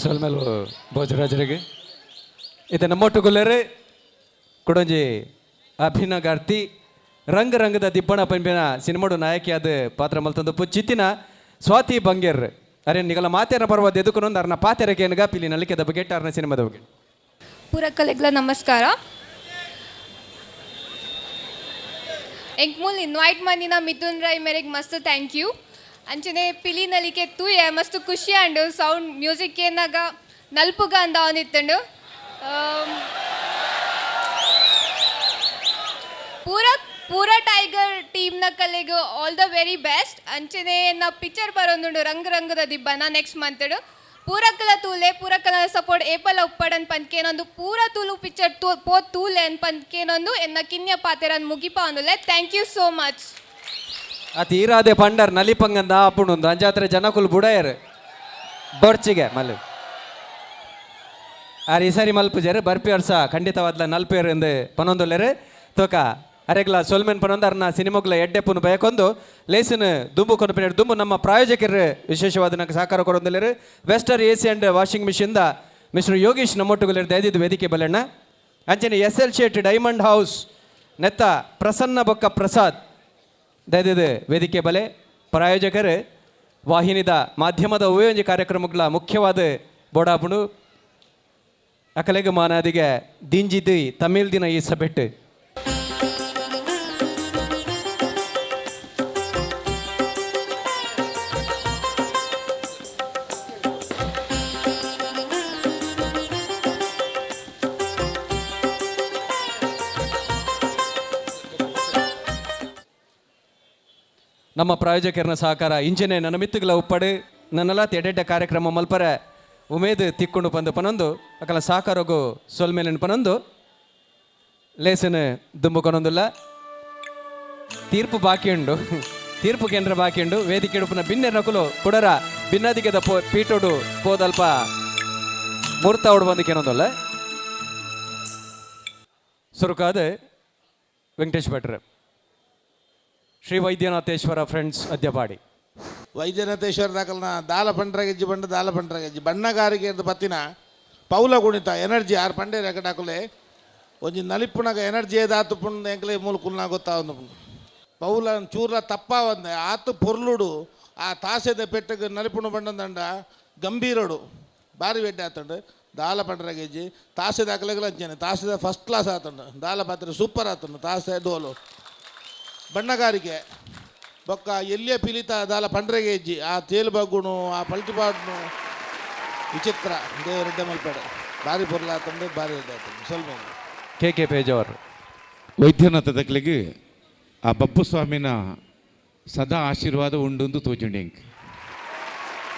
ಸೊಲ್ಮೆಲು ಭೋಜರಾಜರಿಗೆ. ಇದು ನಮ್ಮೊಟ್ಟುಗುಲ್ಲರೆ ಕುಡೊಂಜಿ ಅಭಿನಗಾರ್ತಿ, ರಂಗ ರಂಗದ ದಿಬ್ಬಣ ಪಂಪಿನ ಸಿನಿಮಾಡು ನಾಯಕಿಯಾದ ಪಾತ್ರ ಮಲ್ತಂದು ಚಿತ್ತಿನ ಸ್ವಾತಿ ಬಂಗೇರ್. ಅರೆ ನಿಗಲ ಮಾತೇನ ಪರ್ವದ ಎದುಕುನೊಂದು ಅರ್ನ ಪಾತೆರಕೇನಗ ಪಿಲಿ ನಲಿಕೆದ ಬಗ್ಗೆ, ಅರ್ನ ಸಿನಿಮಾದ ಬಗ್ಗೆ. ಪೂರಕಲೆಗ್ಲ ನಮಸ್ಕಾರ. ಎಂಕ್ ಮೂಲ್ ಇನ್ವೈಟ್ ಮಂದಿನ ಮಿಥುನ್ ರೈ ಮೇರೆಗೆ ಮಸ್ತ್ thank you. ಅಂಚನೆ ಪಿಲಿ ನಲಿಕೆ ತೂಯೆ ಮಸ್ತ್ ಖುಷಿ ಆಂಡು. ಸೌಂಡ್ ಮ್ಯೂಸಿಕ್ ಏನಾಗ ನಲ್ಪುಗ ಅಂದ ಅವನಿತ್ತಂಡು. ಪೂರ ಪೂರ ಟೈಗರ್ ಟೀಮ್ನ ಕಲೆಗ್ ಆಲ್ the very best. ಅಂಚನೆ ನಾ ಪಿಕ್ಚರ್ ಬರೋದುಂಡು ರಂಗ ರಂಗದ ದಿಬ್ಬನ ನೆಕ್ಸ್ಟ್ ಮಂತ್. ಪೂರಕಲ ತೂಲೆ, ಪೂರಕಲ ಸಪೋರ್ಟ್ ಏಪಲ ಉಪ್ಪಡನ್ ಪಂದ್ಕೇನೊಂದು ಪೂರ ತೂಲು ಪಿಕ್ಚರ್ ತೂ ಪೋ ತೂಲೆ ಅನ್ ಪಂದ್ಕೇನೊಂದು ಎನ್ನ ಕಿನ್ಯ ಪಾತೆರನ್ ಮುಗಿಪ ಅಂದುಲೆ. Thank you so much. ಅತಿ ಈರಾದೆ ಪಂಡರ್ ನಲಿಪಂಗಂದ ಆಪುಂಡು ಅಂಜಾತ್ರೆ ಜನಕುಲು ಬುಡಯರ್ ಬೊರ್ಚಿಗೆ ಮಲ್ಲು ಆರ್ ಈ ಸಾರಿ ಮಲ್ಪುಜಾರು ಬರ್ಪಿ ವರ್ಷ ಖಂಡಿತವಾದ್ಲ ನಲ್ಪೇರು ಎಂದು ಪನೊಂದುಲ್ಲೆರು. ತೋಕ ಅರೆಗ್ಲ ಸೊಲ್ಮೆನ್ ಪನೊಂದು ಅರ್ನ ಸಿನಿಮೋಗ್ಲ ಎಡ್ಡೆಪ್ಪುನು ಬಯಕೊಂದು ಲೇಸಿನ ದುಂಬು ಕೊನಪಿನ ದುಂಬು ನಮ್ಮ ಪ್ರಾಯೋಜಕರು ವಿಶೇಷವಾದ ನಂಗೆ ಸಹಕಾರ ಕೊಡೊಂದುಲ್ಲೆರು. ವೆಸ್ಟರ್ ಎ ಸಿ ಅಂಡ್ ವಾಷಿಂಗ್ ಮಿಷಿನ್ದ ಮಿಸ್ಟರ್ ಯೋಗೀಶ್ ನಮ್ಮೊಟ್ಟುಗುಲೆರ್, ದಯದಿದ್ದು ವೇದಿಕೆ ಬಲೆಣ್ಣ. ಅಂಚನೆ ಎಸ್ ಎಲ್ ಶೇಟ್ ಡೈಮಂಡ್ ಹೌಸ್ ನೆತ್ತ ಪ್ರಸನ್ನ ಬೊಕ್ಕ ಪ್ರಸಾದ್, ದಯದಿದ್ದು ವೇದಿಕೆ ಬಲೆ. ಪ್ರಾಯೋಜಕರು ವಾಹಿನಿದ ಮಾಧ್ಯಮದ ಉಪಯೋಜಿ ಕಾರ್ಯಕ್ರಮಗಳ ಮುಖ್ಯವಾದ ಬೋಡಾಪುಂಡು. ಅಕಲೆಗ ಮಾನಾದಿಗೆ ದಿಂಜಿದಿ ತಮಿಳ್ ದಿನ ಈ ಸಭೆಟ್ಟು. ನಮ್ಮ ಪ್ರಾಯೋಜಕರನ ಸಹಕಾರ ಇಂಚನೆ ನನ್ನ ಮಿತ್ತುಗಳ ಉಪ್ಪಡು ನನ್ನೆಲ್ಲ ಎಡೆಡ್ಡ ಕಾರ್ಯಕ್ರಮ ಮಲ್ಪರೆ ಉಮೇದ್ ತಿಕ್ಕೊಂಡು ಬಂದು ಪನೊಂದು ಅಕಲ ಸಹಕಾರಗು ಸೊಲ್ಮೇಲಿನ ಪನೊಂದು ಲೇಸನ್ ದುಂಬುಕೊನೊಂದುಲ್ಲ. ತೀರ್ಪು ಬಾಕಿ ಉಂಡು, ತೀರ್ಪು ಕೇಂದ್ರ ಬಾಕಿ ಉಂಡು. ವೇದಿಕೆ ಉಡುಪುನ ಬಿನ್ನೆ ನಕುಲು ಕುಡರ ಭಿನ್ನಾದಿಗೆದ ಪೋ ಪೀಟೋಡು ಪೋದಲ್ಪ ಮೂರ್ತ ಉಡು ಬಂದು ಕೇನೊಂದಲ್ಲ. ಸುರುಕಾದ ವೆಂಕಟೇಶ್ ಭಟ್ರು, ಶ್ರೀ ವೈದ್ಯನಾಥೇಶ್ವರ ಫ್ರೆಂಡ್ಸ್ ಅದ್ಯಪಾಡಿ. ವೈದ್ಯನಾಥೇಶ್ವರ ದಾಖಲ್ನ ದಾಲ ಪಂಡ್ರಗೆಜ್ಜಿ ಬಂಡ ದಾಲ ಪಂಡ್ರಗೆಜ್ಜಿ ಬಣ್ಣಗಾರಿಕೆ ಪತ್ತಿನ ಪೌಲ ಗುಣಿತ ಎನರ್ಜಿ ಆರು ಪಂಡೆ ರೆಕಡಾಕುಲೆ ಒಂಜಿ ನಲಿಪುನಗ ಎನರ್ಜಿ ಏದಾತು ಪುಂಡ್ ಎಂಕ್ಲೆ ಮೂಲ ಕುಲ್ನ ಗೊತ್ತಾವಂದು. ಪೌಲ ಚೂರ್ಲ ತಪ್ಪಾವಂದೆ ಆತು ಪೊರ್ಲುಡು ಆ ತಾಸೆದ ಪೆಟ್ಟಗೆ ನಲಿಪುಣ ಬಂಡಂದಂಡ ಗಂಭೀರಡು ಬಾರಿ ಬೆಡ್ಡೆ ಆತಂಡು. ದಾಲ ಪಂಡ್ರಗೆಜ್ಜಿ ತಾಸೆದ ಅಕಲೆಗಳ ಅಂಚನೆ ತಾಸೆದ ಫಸ್ಟ್ ಕ್ಲಾಸ್ ಆತಂಡು. ದಾಲ ಪಾತ್ರೆ ಸೂಪರ್ ಆತಂಡು. ತಾಸೆ ಡೋಲು ಬಣ್ಣಗಾರಿಕೆ ಬೊಕ್ಕ ಎಲ್ಲಿಯ ಪಿಲಿತ ದಾಲ ಪಂಡ್ರೆಗೆ ಹೆಜ್ಜಿ ಆ ತೇಲು ಬಗ್ಗುಣು ಆ ಪಲ್ಟಿಪಾಡ್ನು ವಿಚಿತ್ರ ದೇವರೆಡ್ಡೆ ಮಲ್ಪೇಡೆ ಬಾರಿ ಪೊರ್ಲ ಆತಂಡು, ಬಾರಿ ಎಡ್ಡೆ ಆತಂಡು. ಸ್ವಲ್ಪ ಕೆ ಕೆ ಪೇಜಾವರ್. ವೈದ್ಯನಾಥ ದಕ್ಲೆಗ್ ಆ ಬಬ್ಬು ಸ್ವಾಮಿನ ಸದಾ ಆಶೀರ್ವಾದ ಉಂಡುಂದು ತೋಜುಂಡು ಎಂಕ್.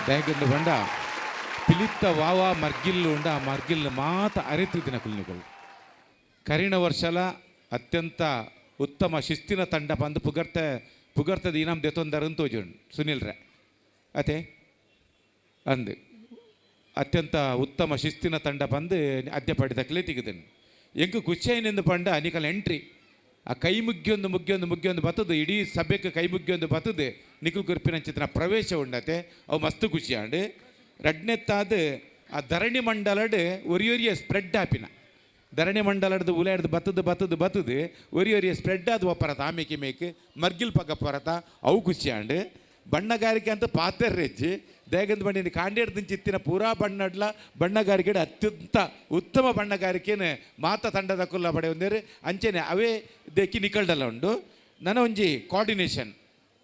ದಾಯೆಗಂದ್ ಪಂಡ ಪಿಲಿತ್ತ ವಾವಾ ಮರ್ಗಿಲ್ಲು ಉಂಡ ಆ ಮರ್ಗಿಲ್ಲು ಮಾತ ಅರೆತಿದ್ದಿನ ಕುಲ್ನಿಗಳು. ಕರಿಣ ವರ್ಷಲ ಅತ್ಯಂತ ಉತ್ತಮ ಶಿಸ್ತಿನ ತಂಡ ಪಂದ್ ಪುಗರ್ತೆ ಪುಗರ್ತದ ಇನಾಮ್ ದೆತೊಂದರನ್ ತೋಜುಂಡು ಸುನಿಲ್ ರೇ ಅತೆ ಅಂದ್. ಅತ್ಯಂತ ಉತ್ತಮ ಶಿಸ್ತಿನ ತಂಡ ಬಂದು ಅದ್ಯಪಾಡಿ ತಿಗುದನು. ಎಂಕ್ ಖುಷಿಯಾಯಿನೆಂದು ಪಂಡ ನಿಕಲ್ ಎಂಟ್ರಿ ಆ ಕೈ ಮುಗ್ಗಿಯೊಂದು ಮುಗ್ಗಿಯೊಂದು ಮುಗ್ಗಿಯೊಂದು ಬತ್ತದು, ಇಡೀ ಸಭೆಗೆ ಕೈ ಮುಗ್ಗಿಯೊಂದು ಬತ್ತದು ನಿಕುಲ್ ಕುರ್ಪಿನಂಚಿತ್ತಿನ ಪ್ರವೇಶ ಉಂಡತೆ, ಅವು ಮಸ್ತ್ ಖುಷಿ ಆಂಡ್. ರಡ್ನೆತ್ತಾದ ಆ ಧರಣಿ ಮಂಡಲಡ್ ಒರಿಯೊರಿಯ ಸ್ಪ್ರೆಡ್ ಆಪಿನ ಧರಣಿ ಮಂಡಲಡ್ದು ಉಲಾಡ್ದು ಬತ್ತದು ಬತ್ತದು ಬತ್ತದು ಒರಿ ಒರಿಯ ಸ್ಪ್ರೆಡ್ ಆದ ಒಪ್ಪರತ ಆಮೇಕೆ ಮೇಕ್ ಮರ್ಗಿಲ್ ಪಕ್ಕ ಪರತ, ಅವು ಖುಷಿ ಆಂಡ್. ಬಣ್ಣಗಾರಿಕೆ ಅಂತ ಪಾತೆರ್ರೆಜ್ಜಿ ದೇಗಂದ ಬಂಡಿನ ಕಾಂಡೇಡ್ದಿನ ಚಿತ್ತಿನ ಪೂರಾ ಬಣ್ಣಡ್ಲ ಬಣ್ಣಗಾರಿಕೆ ಅತ್ಯಂತ ಉತ್ತಮ ಬಣ್ಣಗಾರಿಕೆನ ಮಾತ ತಂಡದ ಕುಲ್ಲ ಪಡೆಯೊಂದೇರು. ಅಂಚೆನೆ ಅವೇ ದೇಕಿ ನಿಕಲ್ಡಲ್ಲ ಉಂಡು. ನನ ಒಂಜಿ ಕೋಆರ್ಡಿನೇಷನ್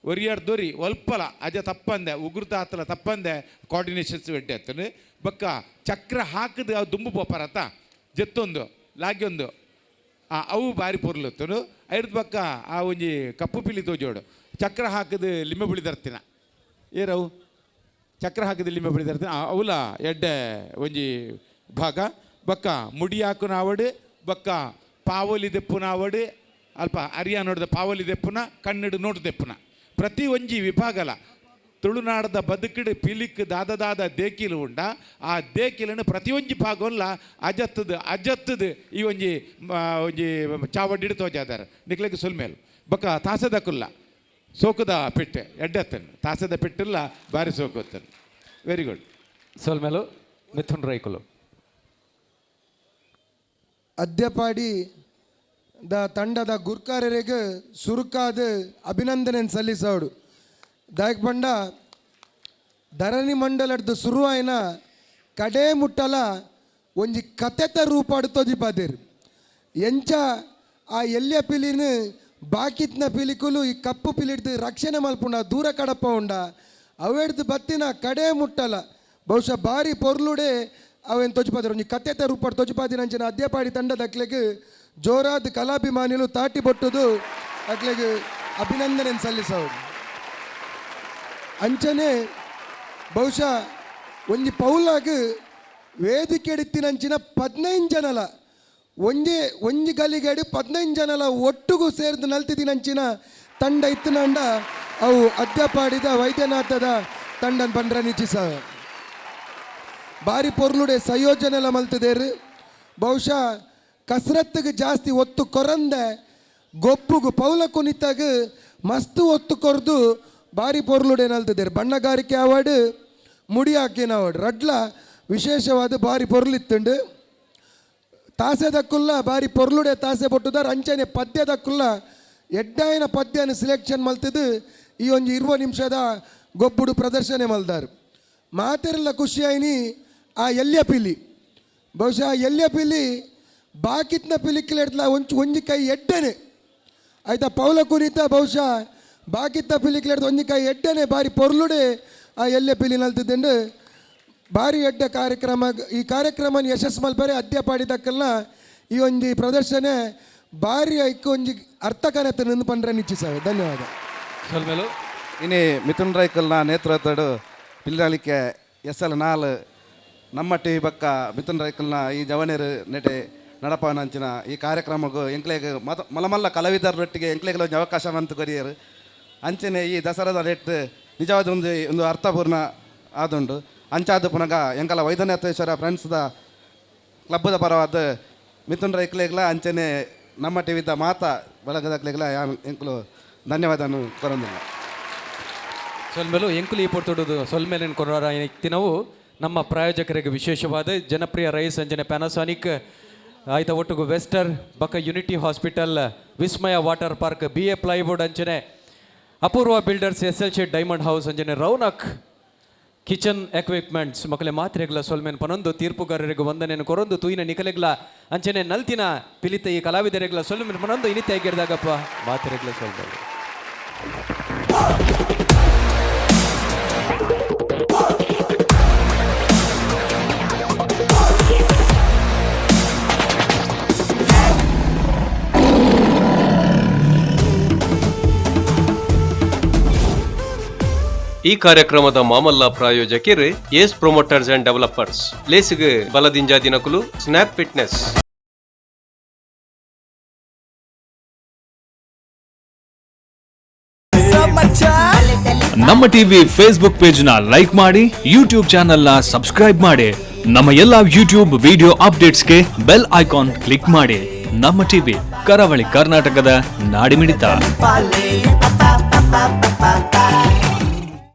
ಒರಿಯಾರ್ ದೊರಿ ಒಲ್ಪಲ ಅಜ ತಪ್ಪಂದೆ ಉಗುರ್ದ ಆತಲ ತಪ್ಪಂದೆ ಕೋಆರ್ಡಿನೇಷನ್ಸ್ ಎಡ್ಡೆ ಆತನು. ಬೊಕ್ಕ ಚಕ್ರ ಹಾಕದ ಅವು ದುಂಬು ಪೋಪರತ ಜೆತ್ತೊಂದು ಲಾಗ್ಯೊಂದು ಆ ಅವು ಬಾರಿ ಪೊರ್ಲುತ್ತನು. ಐರ್ದ ಬೊಕ್ಕ ಆ ಒಂಜಿ ಕಪ್ಪು ಪಿಲಿ ತೋಜೋಡು ಚಕ್ರ ಹಾಕದ ಲಿಂಬೆ ಬುಳಿ ದರ್ತಿನ ಏರವು ಚಕ್ರ ಹಾಕದ ಲಿಂಬೆ ಬುಳಿ ದರ್ತಿನ ಅವಲ ಎಡ್ಡೆ ಒಂಜಿ ಭಾಗ. ಬೊಕ್ಕ ಮುಡಿ ಹಾಕುನ ಆವಡು, ಬೊಕ್ಕ ಪಾವಲಿ ದೆಪ್ಪುನ ಆವಡು, ಅಲ್ಪ ಅರಿಯ ನೋಡಿದ ಪಾವಲಿ ದೆಪ್ಪುನ ಕಣ್ಣಡು ನೋಡು ದೆಪ್ಪುನ ಪ್ರತಿ ಒಂಜಿ ವಿಭಾಗಲ ತುಳುನಾಡದ ಬದುಕಿಡು ಪಿಲಿಕ್ ದಾದ ದಾದ ದೇಕಿಲು ಉಂಡ ಆ ದೇಕಿಲನ್ನು ಪ್ರತಿಯೊಂಜಿ ಭಾಗವಲ್ಲ ಅಜತ್ತದು ಅಜತ್ತದು ಈ ಒಂಜಿ ಒಂಜಿ ಚಾವಡಿಡು ತೋಜಾದಾರ ನಿಕ್ಲೆಗ್ ಸುಲ್ಮೇಲ್. ಬೊಕ್ಕ ತಾಸದ ಕುಲ್ಲ ಸೋಕುದ ಪೆಟ್ಟೆ ಎಡ್ಡತ್ತನ್ ತಾಸದ ಪೆಟ್ಟಿಲ್ಲ ಬಾರಿ ಸೋಕುತ್ತನ್. Very good. ಸೊಲ್ಮೇಲು ಮಿಥುನ್ ರೈಕುಲು. ಅದ್ಯಪಾಡಿ the ತಂಡದ ಗುರ್ಕಾರರಿಗೆ ಸುರುಕಾದ ಅಭಿನಂದನೆ ಸಲ್ಲಿಸೋಡು. ದಾಯಕ್ ಬಂಡ ಧರಣಿ ಮಂಡಲಡ್ದು ಸುರುವಾಯಿನ ಕಡೆ ಮುಟ್ಟಲ ಒಂಜಿ ಕತೆತ ರೂಪಾಡು ತೋಜಿಪಾದೇರು. ಎಂಚ ಆ ಎಲ್ಯ ಪಿಲಿನ ಬಾಕಿತ್ನ ಪಿಲಿಕುಲು ಈ ಕಪ್ಪು ಪಿಲಿಡ್ದು ರಕ್ಷಣೆ ಮಲ್ಪುಂಡ ದೂರ ಕಡಪ ಉಂಡ ಅವೆಡ್ದು ಬತ್ತಿನ ಕಡೆ ಮುಟ್ಟಲ ಬಹುಶಃ ಬಾರಿ ಪೊರ್ಲುಡೆ ಅವೇನು ತೋಜಿಪಾದರು ಒಂಜಿ ಕತೆತ ರೂಪಾಡು ತೋಜಿಪಾದಿನಂಚಿನ ಅದ್ಯಪಾಡಿ ತಂಡದ ಅಕ್ಲೆಗ್ ಜೋರಾದ ಕಲಾಭಿಮಾನಿಲು ತಾಟಿ ಬೊಟ್ಟುದು ಅಕ್ಲೆಗ್ ಅಭಿನಂದನೆ ಸಲ್ಲಿಸವು. ಅಂಚನೆ ಬಹುಶಃ ಒಂಜಿ ಪೌಲಾಗ್ ವೇದಿಕೆ ಎಡಿತ್ತಿನಂಚಿನ 15 ಜನಲ ಒಂಜಿ ಒಂಜಿ ಗಲಿಗೆಡು 15 ಜನಲ ಒಟ್ಟುಗು ಸೇರ್ದು ನಲ್ತಿದಿನಂಚಿನ ತಂಡ ಇತ್ತಿನಂಡ ಅವು ಅದ್ಯಪಾಡಿದ ವೈದ್ಯನಾಥದ ತಂಡನ್ ಪಂಡ್ರ ನಿಚಿಸ ಬಾರಿ ಪೊರ್ಲುಡೆ ಸಂಯೋಜನೆಲ ಮಲ್ತದೇರು. ಬಹುಶಃ ಕಸರತ್ತಿಗೆ ಜಾಸ್ತಿ ಒತ್ತು ಕೊರಂದೆ ಗೊಬ್ಬುಗು ಪೌಲ ಕುಣಿತಾಗ ಮಸ್ತ್ ಒತ್ತು ಕೊರ್ದು ಬಾರಿ ಪೊರ್ಲುಡೆ ನಲ್ತದೇರು. ಬಣ್ಣಗಾರಿಕೆ ಅವಾರ್ಡ್ ಮುಡಿ ಹಾಕಿನ ಅವಾರ್ಡ್ ರಡ್ಲ ವಿಶೇಷವಾದ ಬಾರಿ ಪೊರ್ಲಿತ್ತುಂಡು. ತಾಸೆದಕ್ಕುಲ್ಲ ಬಾರಿ ಪೊರ್ಲುಡೆ ತಾಸೆ ಪೊಟ್ಟುದಾರ್. ಅಂಚನೆ ಪದ್ಯದಕ್ಕುಲ್ಲ ಎಡ್ಡಾಯಿನ ಪದ್ಯನ ಸಿಲೆಕ್ಷನ್ ಮಲ್ತದು ಈ ಒಂಜಿ 20 ನಿಮಿಷದ ಗೊಬ್ಬುಡು ಪ್ರದರ್ಶನ ಮಲ್ದಾರ್. ಮಾತೆರೆಲ್ಲ ಖುಷಿಯಾಯಿನಿ ಆ ಎಲ್ಯ ಪಿಲಿ. ಬಹುಶಃ ಎಲ್ಯ ಪಿಲಿ ಬಾಕಿತ್ನ ಪಿಲಿಕ್ಲೆಡ್ಲ ಒಂಚು ಒಂಜಿ ಕೈ ಎಡ್ಡನೆ ಆಯ್ತಾ ಪೌಲ ಕುನಿತ ಬಹುಶಃ ಬಾಕಿತ್ತ ಪಿಲಿಕ್ಲೆಡ್ದ ಒಂಜಿ ಕೈ ಎಡ್ಡನೆ ಬಾರಿ ಪೊರ್ಲುಡೆ ಆ ಎಲ್ಯ ಪಿಲಿ ನಲ್ತಿದ್ದಂಡು. ಬಾರಿ ಎಡ್ಡ ಕಾರ್ಯಕ್ರಮ. ಈ ಕಾರ್ಯಕ್ರಮ ಯಶಸ್ಸು ಮಲ್ಪರೆ ಅದ್ಯಪಾಡಿದಕ್ಕಲ್ಲ ಈ ಒಂಜಿ ಪ್ರದರ್ಶನ ಬಾರಿ ಐಕ್ ಒಂಜಿ ಅರ್ಥ ಕನತ ನಿಂದು ಪಂಡ್ರೆ ನಿಶ್ಚಿಸಾವೆ. ಧನ್ಯವಾದ. ಸೊಲ್ಮೇಲು. ಇನಿ ಮಿಥುನ್ ರೈಕಲ್ನ ನೇತೃತ್ವಡು ಪಿಲ್ಲಾಲಿಕೆ ಎಸ್ ಎಲ್ ನಾಲ್ ನಮ್ಮ ಟಿ ಬಕ್ಕ ಮಿಥುನ್ ರೈಕಲ್ನ ಈ ಜವನೇರು ನೆಟೆ ನಡಪನಂಚಿನ ಈ ಕಾರ್ಯಕ್ರಮಕ್ಕೂ ಎಂಕ್ಲೆಗ್ ಮತ ಮಲಮಲ್ಲ ಕಲಾವಿದರೊಟ್ಟಿಗೆ ಎಂಕ್ಲೆಗ್ ಒಂಜಿ ಅವಕಾಶ ಮಂತು ಕೊರಿಯರು. ಅಂಚನೆ ಈ ದಸರಾದ ನೆಟ್ ನಿಜವಾದ ಒಂದು ಒಂದು ಅರ್ಥಪೂರ್ಣ ಆದುಂಡು. ಅಂಚಾದ ಪುನಗ ಎಂಕಲ ವೈದ್ಯನಾಥೇಶ್ವರ ಫ್ರೆಂಡ್ಸ್ದ ಕ್ಲಬ್ಬದ ಪರವಾದ ಮಿಥುನ್ ರೈಕ್ಲೆಗ್ಲ ಅಂಚನೆ ನಮ್ಮ ಟಿವಿದ ಮಾತಾ ಬಳಗದಕ್ಲೆಗ್ಲ ಎಂಕುಲು ಧನ್ಯವಾದನು ಕೊರೊಂದಿಲ್ಲ. ಸೊಲ್ಮೇಲು. ಎಂಕುಲು ಈ ಪೊರ್ತುಡುದು ಸೊಲ್ಮೇಲಿನ ಕೊರರ ತಿನವು ನಮ್ಮ ಪ್ರಾಯೋಜಕರಿಗೆ ವಿಶೇಷವಾದ ಜನಪ್ರಿಯ ರೈಸ್ ಅಂಜನೆ ಪ್ಯಾನಾಸಾನಿಕ್ ಆಯ್ತ ಒಟ್ಟುಗು ವೆಸ್ಟರ್ ಬಕ unity hospital Vismaya water park BA plywood ಅಂಚನೆ ಅಪೂರ್ವ builders S L shed diamond house ಅಂಚನೆ ರೌನಕ್ ಕಿಚನ್ ಎಕ್ವಿಪ್ಮೆಂಟ್ಸ್ ಮಕ್ಕಳೆ ಮಾತ್ರೆಗ್ಲ ಸೊಲ್ಮೇನ್ ಪನೊಂದು ತೀರ್ಪುಗಾರರಿಗೆ ವಂದನೆಯನ್ನು ಕೊರೊಂದು ತೂಯಿನ ನಿಕಲೆಗ್ಲ ಅಂಚನೆ ನಲ್ತಿನ ಪಿಲಿತ ಈ ಕಲಾವಿದರಿಗ್ಲ ಸೊಲ್ಮೇನ್ ಪನೊಂದು ಇನಿತ ಆಗಿರ್ದಾಗಪ್ಪ ಮಾತ್ರೆಗ್ಲ ಸೊಲ್ಮೇಲೆ. ಈ ಕಾರ್ಯಕ್ರಮದ ಮಾಮಲ್ಲ ಪ್ರಾಯೋಜಕಿರು ಏಸ್ ಪ್ರಮೋಟರ್ಸ್ ಅಂಡ್ ಡೆವಲಪರ್ಸ್ ಲೇಸಿಗೆ ಬಲದಿಂಜಾ ದಿನಕುಲು ಸ್ನ್ಯಾಪ್ ಫಿಟ್ನೆಸ್. ನಮ್ಮ ಟಿವಿ ಫೇಸ್ಬುಕ್ ಪೇಜ್ ನ ಲೈಕ್ ಮಾಡಿ, ಯೂಟ್ಯೂಬ್ ಚಾನೆಲ್ ನ ಸಬ್ಸ್ಕ್ರೈಬ್ ಮಾಡಿ. ನಮ್ಮ ಎಲ್ಲಾ ಯೂಟ್ಯೂಬ್ ವಿಡಿಯೋ ಅಪ್ಡೇಟ್ಸ್ಗೆ ಬೆಲ್ ಐಕಾನ್ ಕ್ಲಿಕ್ ಮಾಡಿ. ನಮ್ಮ ಟಿವಿ, ಕರಾವಳಿ ಕರ್ನಾಟಕದ ನಾಡಿಮಿಡಿತ. Pa pa pa pa.